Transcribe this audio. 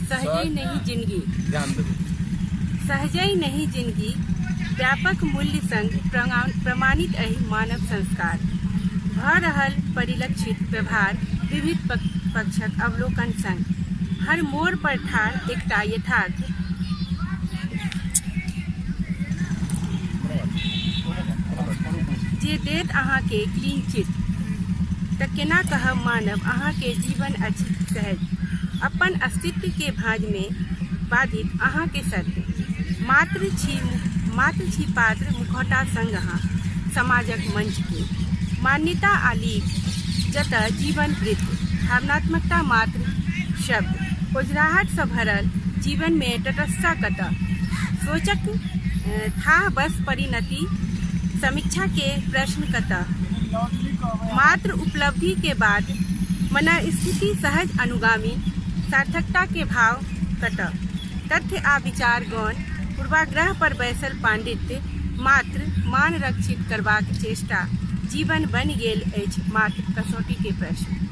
सहजै नहि जिनगी। ध्यान देबै। सहजै नहि जिनगी व्यापक मूल्य संग प्रमाणित एहि मानव संस्कार भऽ रहल परिलक्षित व्यवहार विविध पक्षक अवलोकन संग हर मोड़ पर ठाढ़ एकटा यथार्थ जे देत अहाँके क्लीन चिट। त केना कहब मानब अहाँके जीवन अछि सहज अपन अस्तित्व के भाँज मे बाधित अहाँके सत्य मात्र छी मात्र छी पात्र मुखौटा संग अहाँ समाजक मंच के मान्यता आ लीक जतय जीवन वृत्त भावनात्मकता मात्र शब्द ओझराहट सँ भरल जीवन मे तटस्थता कतय सोचक थाह बस परिणति समीक्षा के प्रश्न कतय मात्र उपलब्धि के बाद मनःस्थिति सहज अनुगामी सार्थकता के भाव कतय तथ्य आ विचार गौण पूर्वाग्रह पर बैसल पांडित्य मात्र मान रक्षित करबाक चेष्टा जीवन बनि गेल अछि मात्र कसौटी के प्रश्न।